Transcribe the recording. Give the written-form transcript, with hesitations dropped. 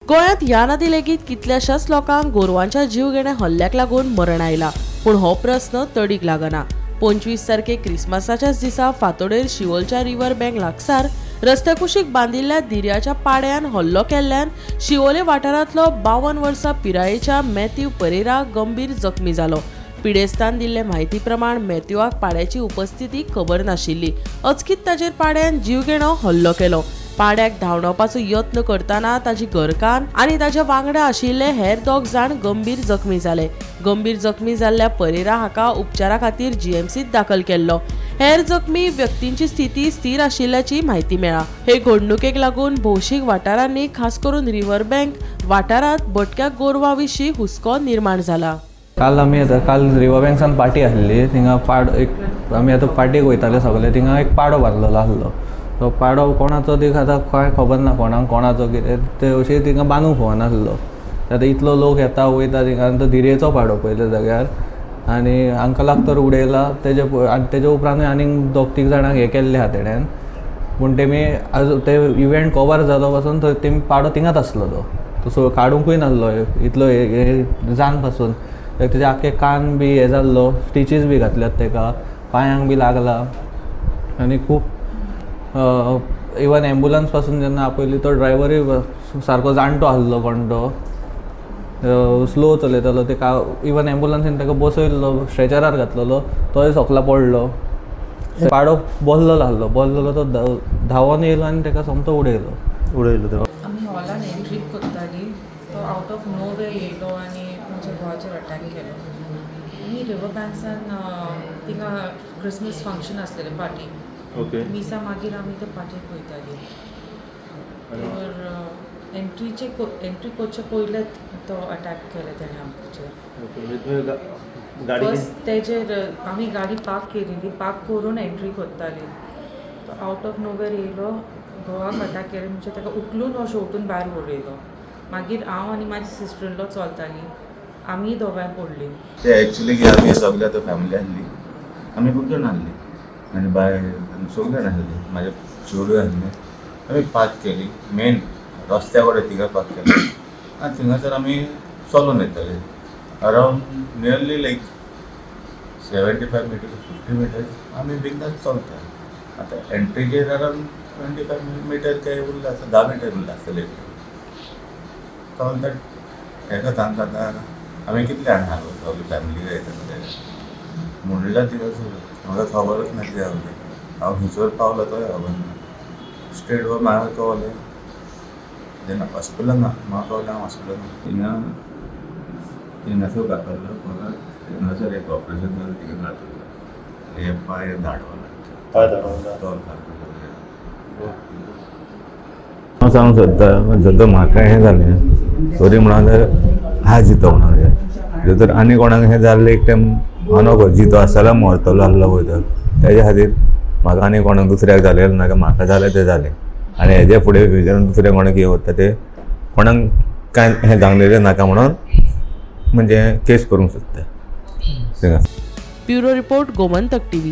गोंयांत ह्यान आदीं लेगीत कितल्याशाच लोकांक गोरवांच्या जीवघेण्या हल्ल्याक लागून मरण आयलां, पूण हो प्रस्न तडीक लागना. 25 तारखेक क्रिसमसाच्याच दिसा फांतोडेर शिवोलच्या रिव्हर बँक लागसार रस्त्या कुशीक बांदिल्ल्या दिर्याच्या पाड्यान हल्लो केल्ल्यान शिवोले वाठारांतलो 52 वर्सां पिरायेच्या मॅथ्यू परेरा गंभीर जखमी जालो. पिडेस्तान दिल्ले म्हायती प्रमाण मॅथ्यूआक पाड्याची उपस्थिती खबर नाशिल्ली. अचकीत ताचेर पाड्यान जीवघेणो हल्लो केलो. पाड्याक धांवडावपाचो यत्न करतना ताची घरकान्न आनी ताच्या वांगडा आशिल्ले हेर 2 जाण गंभीर जखमी जाले. गंभीर जखमी जाल्ल्या परेरा हाका उपचारा खातीर जीएमसीत दाखल केल्लो. हेर जखमी व्यक्तींची स्थिती स्थिर आशिल्ल्याची म्हायती मेळ्ळा. हे घडणुकेक लागून भौशीक वाठारांनी खास करून रिव्हर बँक वाठारांत भटक्या गोरवां विशीं हुस्को निर्माण जाला. काल आमी येता काल रिवर बँक्सान पार्टी आसली, थिंगा पाड एक आमी आतां पार्टीक वयताले सगळे, थिंगा एक पाडो बांदलेलो आसलो. तो पाडो कोणाचो ती आतां कांय खबर ना कोणाक कोणाचो कितें ते अशी थिंगा बांदूंक फावनासलो. आतां इतलो लोक येता वयता थिंगा, तो धिरयेचो पाडो पयले जाग्यार आनी अंकलाक तर उडयला तेजे आनी तेजे उपरांतूय आनीक 2-3 जाणांक हें केल्लें आहा तेणेन. पूण तेमी आजून ते इव्हेंट कवर जालो पासून थंय तेमी पाडो थिंगाच आसलो, तो तसो काडुंकूय नासलो इतलो हे जान पासून. तेजे आख्खे कान बी हे जाल्लो, स्टिचीस बी घातल्यात तेका, पांयांक बी लागला आनी खूब इवन एम्बुलंस पासून जेन्ना आपयली तो ड्रायव्हरूय सारको जाणटो आसलो, कोण तो स्लो चलयतालो. तेका इवन एम्बुलंसीन तेका बसयल्लो, स्ट्रेचरार घातलेलो, तोय सोकला पडलो. पाडो बसलेलो आसलो, बसलेलो तो धांवोन येयलो आनी तेका सोमतो उडयलो. उडयलो. आमी हॉलान एंट्री करताली, तो आउट ऑफ नो वे येयलो आनी म्हज्या घोवाचेर अटॅक केलो. आनी रिवर बँक्सान थिंगा क्रिसमस फंक्शन आसलेलें, पार्टी. ओके. मिसा मागीर आमी ते पार्टीक वयताली. तर एंट्रीचे एंट्री करचे पयलेच तो अटॅक केलो तेणें आमचेर. गाडी फर्स्ट तेजेर आमी गाडी पार्क केलेली, पार्क करून एंट्री करताली, तो आउट ऑफ नो वेर येयलो, घोवाक अटॅक केलो. म्हणजे ताका उखलून अशें उठून भायर उडयलो. मागीर हांव आनी म्हाजी सिस्टर इन लॉ चलताली, आमी दोगांय पडली. ते एक्चुली की आमी सगळे आतां फॅमिली आसली, आमी खूब जाणां आसली, म्हाजे बायल आमी सगळीं जाणां आसली, म्हाजे चेडूं आसलें. आमी पार्क केली मेन रस्त्या कडेन, थिंगा पार्क केली आनी थिंगासर आमी चलोन येताले. Around nearly like 75 meters 50 meters आमी बिंदास चलता. आतां एंट्रीचेर अरावंड 25 मिटर काय उरला आसता, 10 मिटर उरला आसतले. तो म्हणटा हेका सांगता आतां आमी कितले जाणां आहा सगळी फॅमिली येता म्हणल्यार थिंगासर म्हाका खबरच ना कितें जालें. हांव खंयसर पावलो तोय खबर ना. स्ट्रेट वर म्हाका कळलें जेन्ना हॉस्पिटलान ना, म्हाका कळलें हांव हॉस्पिटलान थिंगा थिंगासर घातलो परत थिंगासर एक ऑपरेशन जालें, थिंगा घातलो हे पांय धाडवला. पांय धाडवला. तोल सारको जालें. हांव सांगूंक सोदता, जर म्हाका हें जालें तरी म्हणून हा जितो म्हणून जाय, जर आनी कोणाक हें जाल्लें एक टायम हांव नको जितो आसा जाल्यार मरतलो आसलो पळय तो, तेज्या खातीर म्हाका आनी कोणाक दुसऱ्याक जालें नाका, म्हाका जालें तें जालें. आनी हेज्या फुडें फ्युचरान दुसऱ्या कोणाक कितें वता तें कोणाक कांय हें जावंक नाका म्हणून म्हणजे केस करूंक सोदता. Bureau report, Gomantak TV.